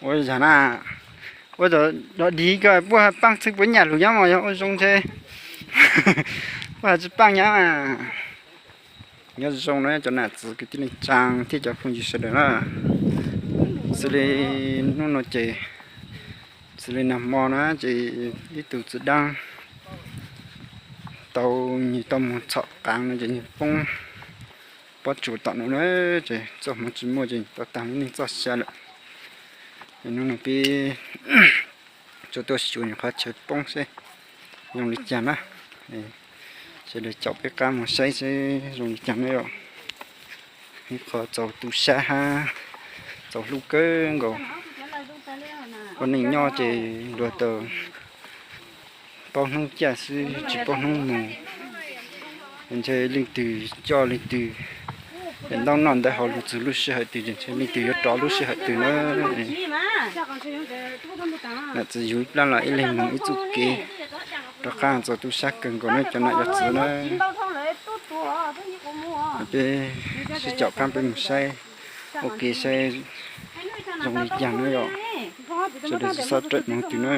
Ua zag na, ua dog dig koj puab paaj txhwb puab nyaj lug nyob mog, yog ua zoo ntshe puab has tsi paaj nyob. Nyob zoo na cov nam txiv kwv tij neej tsaa thiab cov phooj ywg sawv daws na. Xws li hnub no ces, xws li nag hmo na ces ib tug txiv dlaab tau, nyuag tau moog txhom qaav no ces nyuag poob pob tsuas tom no na, ces txoj hmoov tsis muaj ces tau taag lub neej txoj sia lawm. Es hnub no peb tsuas tuaj xyuas nyuag qhov chaw poob seb zoo li caag na. Sawv daws caum peb qab moog saib seb zoo li caag na yom. Ib qho txaus tu sab hab txaus hlub kawg nkaus. Ua neej nyob ces luag tau paub hnub caij xwb tsis paub hnub moog. Ntshe leej twg coj leej twg, es ntaub noj ntawv haus lug txug lub sij hawm twg ces ntshe leej twg yuav rov lub sij hawm twg na. Nam txiv yug ib plab los ib leeg moog ib txuj kev, rov qab txaus tu sab kawg nkaus na cov nam cov txiv na. Peb sib caum qab peb moog saib ua ke saib zoo li caag na yom. Sawv daws tsi xob rawm moog twg na.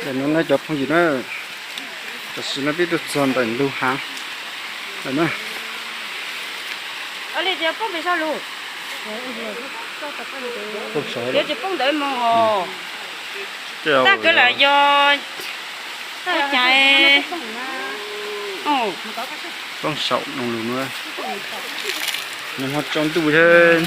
Tam sim no na cov phooj ywg na, tam sim no peb tuaj txog ntawm ntug haav lawm na. Tag kawg lam yog poob saum no lug na, nag hmo tsaus ntuj thiab.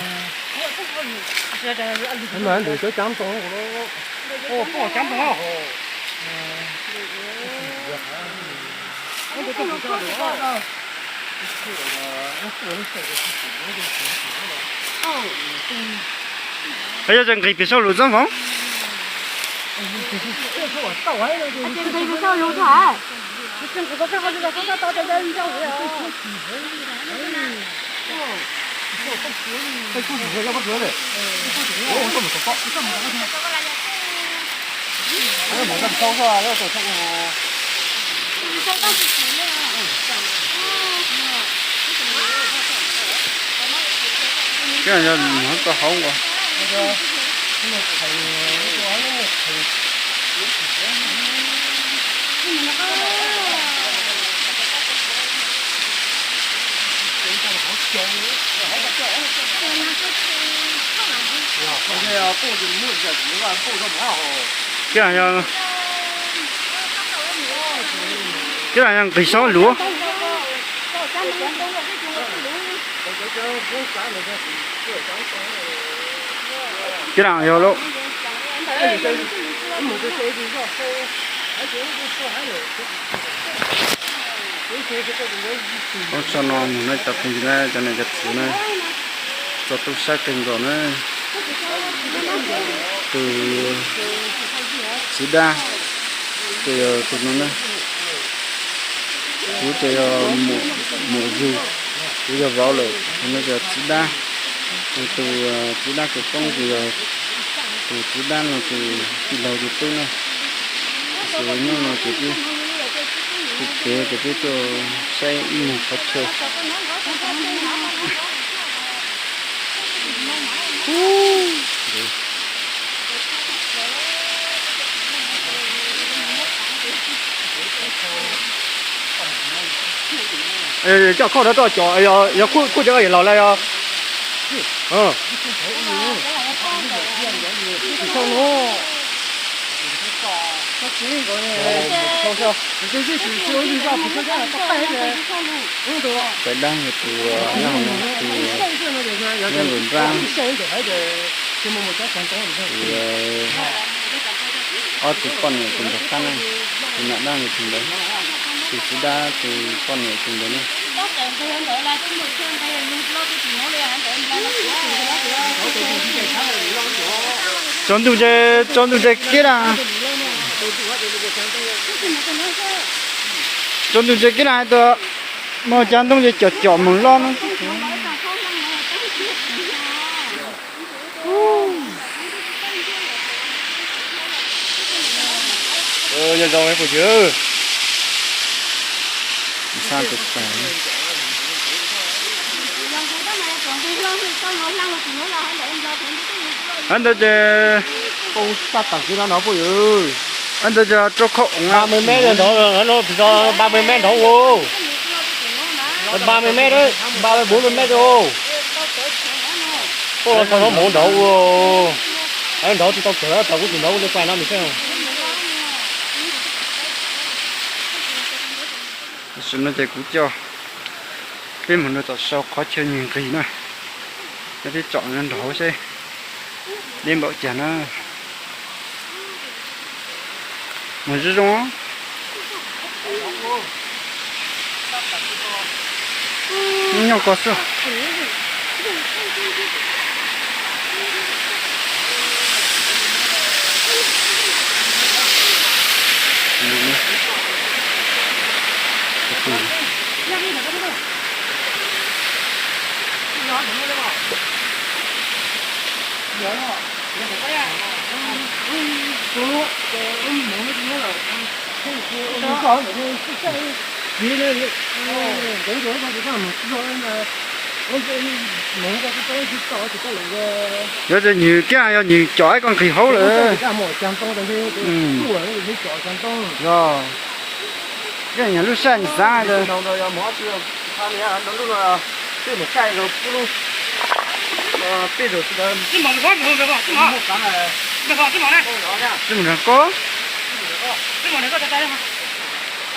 Yog tseem nqis pem saum lus txob foom. Koj yog tau hauv ua. Koj yog, koj yog nqis saub luv. Koj yog lub. Poob saum no moog na cov phooj ywg na, cov nam cov txiv na, txaus tu sab kawg nkaus na. Tus txiv dab, tus yog tus no na, kuv ces yog muam Vwg, kuv yog vauv lawm, tus no ces yog txiv dab. Tus txiv dab kws poob ces yog tus txiv dab no tus tij laug tus tub na. Tab sis hnub no ces peb ua kev ces peb tuaj saib ib nyuag qhov chaw. Coj khauj no tuaj cov, yog khauj cov yog laus lawm yog. Pais dab yog tus nyob hauv no, tus nyob nraum nrab. Tus ob tug poj niam tus nraug qab na, tus nam dab yog tus ntawd, tus txiv dab tus poj niam tus ntawd na. Tsaus ntuj, tsaus ntuj ces kiag na. Tsaus ntuj ces kiag na hais tias muaj cov ntoo ces com com moog loj no. Yog zoo phooj ywg. Hab ntawd ces, hab ntawd ces rau khau oov ba mươi mét nrad, ba mươi mét nrad, ba mươi mét, ba mươi mét, ba mươi bốn mươi mét, ba mươi bốn mươi mét. Ua tau nrad ua, nrad tsis tau kawg, tau kuv tsis nrad ua li pais no nws xwb. Tam sim no ces kuv coj peb mus rau tom sau qhov chaw nws nqis na, coj peb tsom nrad seb deb npaum cas na. Mus zoo zoo. Nyob ko xwb. Yog ces nws kiag yog nws com ib koj nqis hauv lawm. Yog, kiag yog lub sij hawm nws xav. Tsis mus nrog koj,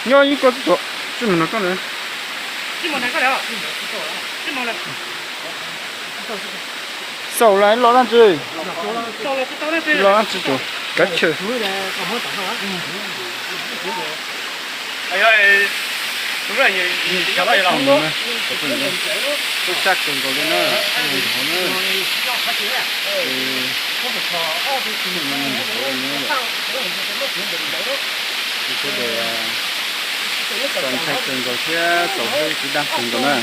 nyob ib koj tub tuam, tsis mus nrog koj lawm. Xaum lawm los dab tsi? Los dab tsi, kav tsij. Tub sab kawg nkaus li na, nrov na. Sawv daws txaus ntshai kawg nkaus thiab txaus haib kwv dab kawg nkaus na.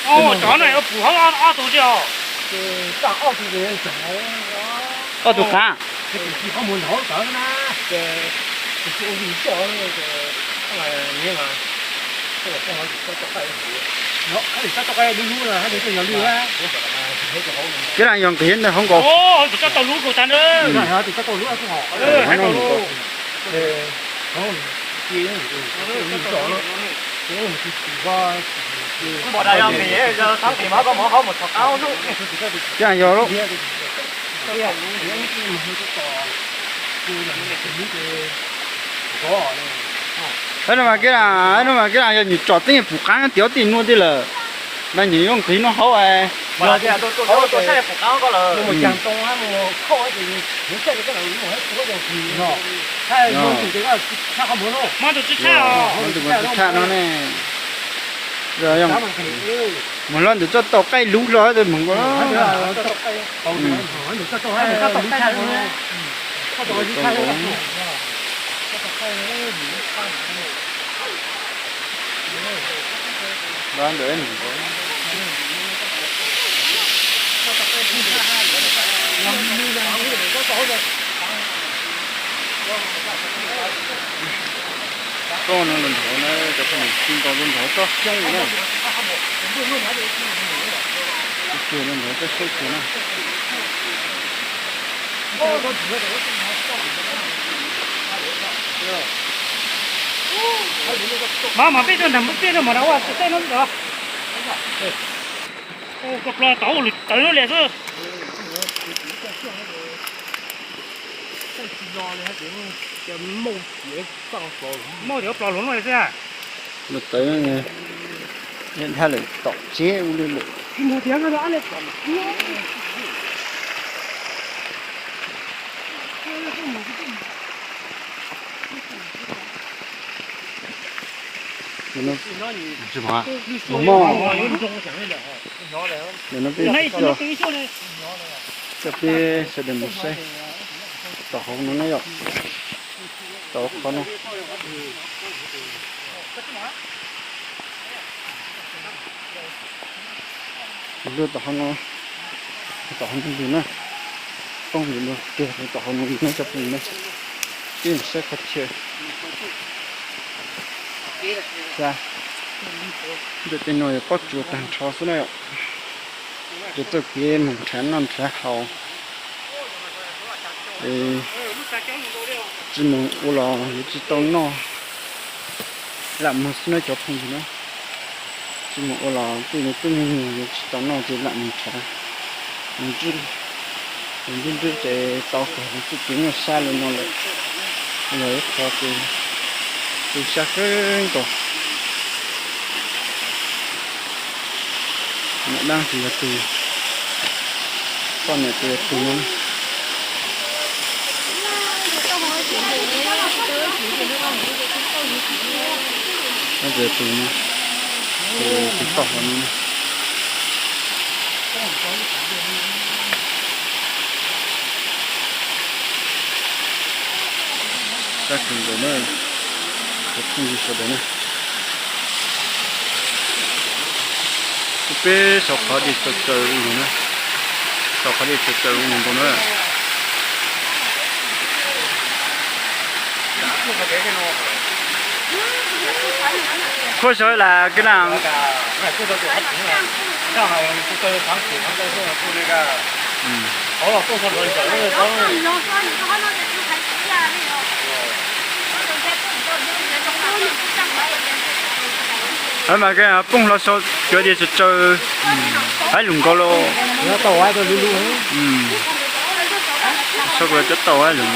Cov no yuav pum hauv ob tug tsi os. Ob tug qav. Kev lam yog nqis ntawm hauv nkaus. Kev lam yog lawm. Hnub mas kev lam, hnub mas kev lam yog nws tsom teb pum qaab tiav tij nuav tij lawm, mas nws yuav nqis nuav hauv. Tus tsis tshaj no ne, mus hlo ntawm txoj tau qaij lub hlo mus nkaus. Toj no los nrov na, cov phooj ywg, tsis nkaus los nrov toj xyoob na. Tsis kiag los nrov toj xyoob kiag na. Mas mas peb tuaj nrag npawb peb rau mas rau ua xwm teb no ntag. Koj plo tau lwm tawv lub li xwb. Muaj tias plo luv no li xwb. Dhia lawm tom tsev ua li lawm. Ntawm no peb coj, Coj peb sawv daws mus saib tom hauv no na yom. Tom qhov no. Luag tom hauv no, tom hauv no ntws na. Poob ntws luag tiag tom hauv no ntws na cov phooj ywg na. Peb mus saib qhov chaw. Ntawm tej no yog pob tsuas tag nrho xwb na yom. Ces txoj kev mus nrhav noj nrhav haus, tsis mus ua los yuav tsis tau noj. Lam muag xwb na cov phooj ywg na. Tsis mus ua los tej me tub me nyuam yuav tsis tau noj ces lam mus nrhav. Mus nrhiav nrhiav ces tau kawg, txoj kev nyuaj sab li no lawm. Yog ib qho ces tu siab kawg nkaus. Niam dab tsis yog tus, poj niam tsis yog tus no. Dab tsis yog tus no, tus tus toj hauv no. Sab kawg nkaus na, cov phooj ywg sawv daws na. Peb saum qhov dej tsaws tsaws ub no na, saum qhov dej tsaws tsaws ub no nkaus na. Khuab saud las kab na. Mas poob hlo saud cov dej tsaws tsaws, haib lug nkaus los. Saud cov tau haib lug.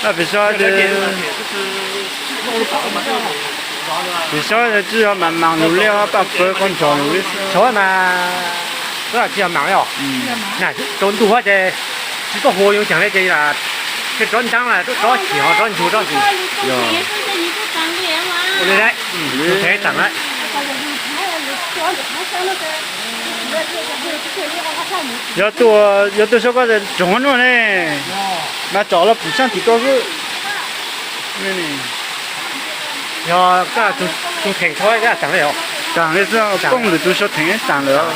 Poj niam tus no. Piv xob, piv xob tsis yog mas mas lug li, paj pawg qhov nrog lug li. Tsis yog mas, tsis yog mas os. Tsaus ntuj ces tsis tuaj hu yus cheem li ces tej rov ntaab los rov chim ho rov ntsug rov xwb. Ua li tus thev tseem lawm. Yog tuaj, yog tuaj saib koj tsoom nuav ne, mas tsom los pum saab tim koj xwb. Yog koj tus theem tso koj tseem li os. Tseem li xwb, poob ntawm tus saud theem tseem lawm.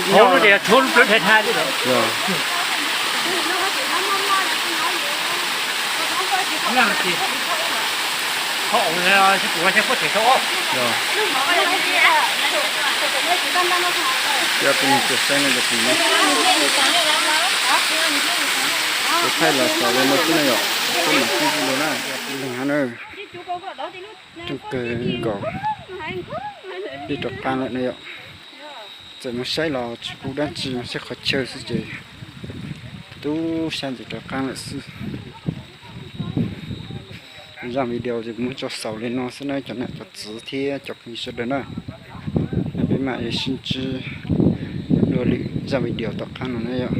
Tshuav lub plawv thaiv thaiv li. Cov phooj ywg saib no, kuv thaij los xaus li no xwb na yom, peb mam sib ntsib dua na, cov phooj ywg na. Coob kawg nkaus, peb rov qaab lawm na yom. Txawm mus saib los tsis pum dab tsi, mus saib qhov chaw xwb ces tub sab ntawd rov qaab lawm xwb. Zaj video ces kuv muab tso xaus li no xwb na cov nam cov txwv thiab cov phooj ywg sawv daws na. Peb mam sib ntsib dua lwm zaj video tom qab no na yom.